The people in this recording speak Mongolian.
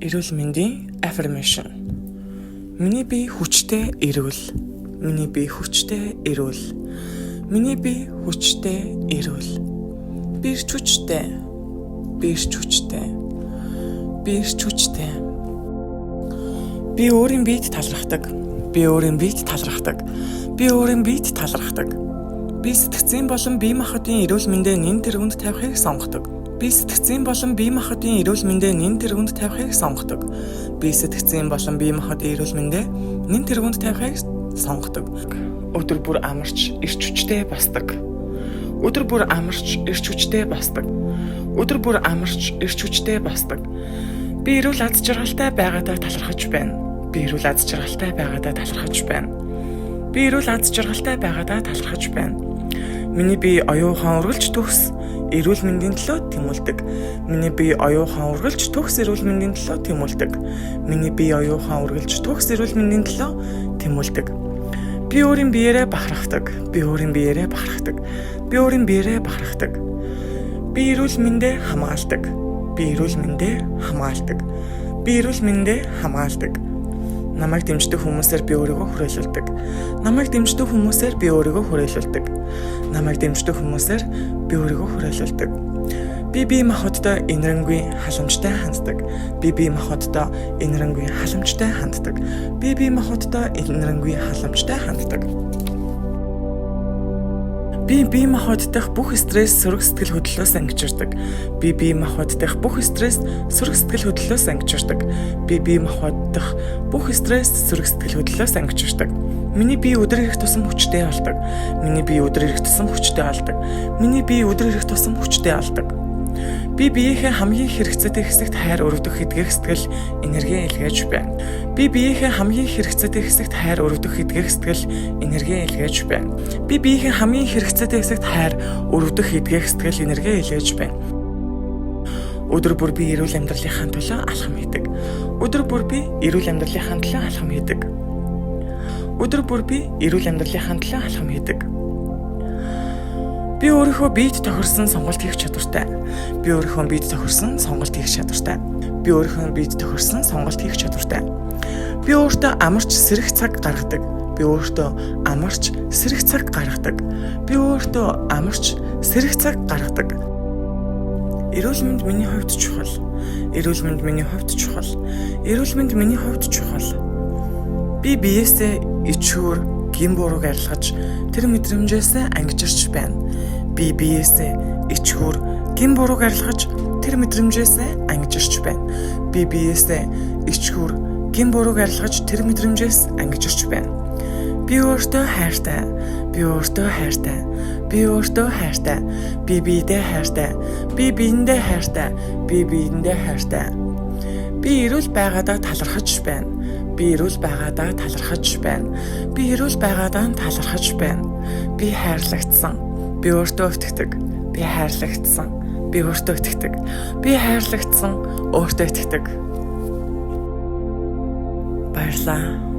Эрүүл мэндийн affirmation. Миний бие хүчтэй эрүүл. Миний бие хүчтэй эрүүл. Миний бие хүчтэй эрүүл. Би эрч хүчтэй. Би эрч хүчтэй. Би эрч хүчтэй. Би өөрийн биед талархдаг. Би өөрийн биед талархдаг. Би өөрийн биед талархдаг. Би сэтгцийн болон бие махбодын эрүүл мэндээ нэн тэргүнд тавихыг сонгодог. Би сэтгцийн болон бие махбодын эрүүл мэндээ нэн тэргүнд тавихыг сонгодог. Би сэтгцийн болон бие махбодын эрүүл мэндээ нэн тэргүнд тавихыг сонгодог. Өдөр бүр амарч эрч хүчтэй босдог. Өдөр бүр амарч эрч хүчтэй босдог. Өдөр бүр амарч эрч хүчтэй босдог. Би эрүүл аз жаргалтай байгаадаа талархаж байна. Би эрүүл аз жаргалтай байгаадаа талархаж байна. Би эрүүл аз жаргалтай байгаадаа талархаж байна. Миний бие оюун ухаан үргэлж төгс эрүүл мэндийн төлөө тэмүүлдэг. Миний бие оюун ухаан үргэлж төгс эрүүл мэндийн төлөө тэмүүлдэг. Миний бие оюун ухаан үргэлж төгс эрүүл мэндийн төлөө тэмүүлдэг. Би өөрийн биеэрээ бахархдаг. Би өөрийн биеэрээ бахархдаг. Би өөрийн биеэрээ бахархдаг. Би эрүүл мэндээ хамгаалдаг. Би эрүүл мэндээ хамгаалдаг. Би эрүүл мэндээ хамгаалдаг. Намайг дэмждэг хүмүүсээр би өөрийгөө хүрээлүүлдэг. Намайг дэмждэг хүмүүсээр би өөрийгөө хүрээлүүлдэг. Намайг дэмждэг хүмүүсээр би өөрийгөө хүрээлүүлдэг. Би бие махбоддоо энэрэнгүй халамжтай ханддаг. Би бие махбоддоо энэрэнгүй халамжтай ханддаг. Би бие махбоддоо энэрэнгүй халамжтай ханддаг. Би бие махбод дах бүх стресс, сөрөг сэтгэл хөдлөлөөс ангижирдаг. Би бие махбод дах бүх стресс, сөрөг сэтгэл хөдлөлөөс ангижирдаг. Би бие махбод дах бүх стресс, сөрөг сэтгэл хөдлөлөөс ангижирдаг. Миний бие өдөр ирэх тусам хүчтэй болдог. Миний бие өдөр ирэх тусам хүчтэй болдог. Миний бие өдөр ирэх тусам хүчтэй болдог. Би биеийнхээ хамгийн хэрэгцээтэй хэсэгт хайр өрөвдөх эдгэх сэтгэл энерги илгээж байна. Би биеийнхээ хамгийн хэрэгцээтэй хэсэгт хайр өрөвдөх эдгэх сэтгэл энерги илгээж байна. Би биеийнхээ хамгийн хэрэгцээтэй хэсэгт хайр өрөвдөх эдгэх сэтгэл энерги илгээж байна. Өдөр бүр би эрүүл амьдралынхаа төлөө алхам хийдэг. Өдөр бүр би эрүүл амьдралынхаа төлөө алхам хийдэг. Өдөр бүр би эрүүл амьдралынхаа төлөө алхам хийдэг. Би өөрийнхөө биед тохирсон сонголт хийх чадвартай. Би өөрийнхөө биед тохирсон сонголт хийх чадвартай. Би өөрийнхөө биед тохирсон сонголт хийх чадвартай. Би өөртөө амарч сэрэх цаг гаргадаг. Би өөртөө амарч сэрэх цаг гаргадаг. Би өөртөө амарч сэрэх цаг гаргадаг. Эрүүл мэнд миний хувьд чухал. Эрүүл мэнд миний хувьд чухал. Эрүүл мэнд миний хувьд чухал. Би биеэсээ ичхүүр, гэм бурууг арилгаж тэр мэдрэмжээс ангижирч байна. Би биеэсээ ичхүүр, гэм бурууг арилгаж тэр мэдрэмжээс ангижирч байна. Би биеэсээ ичхүүр, гэм бурууг арилгаж тэр мэдрэмжээс ангижирч байна. Би өөртөө хайртай. Би өөртөө хайртай. Би өөртөө хайртай. Би биедээ хайртай. Би биендээ хайртай. Би биендээ хайртай. Би эрүүл байгаадаа талархаж байна. Би эрүүл байгаадаа талархаж байна. Би эрүүл байгаадаа талархаж байна. Би хайрлагдсан. Би өөртөө итгэдэг. Би хайрлагдсан. Би өөртөө итгэдэг. Би хайрлагдсан. Өөртөө итгэдэг. Баярлалаа.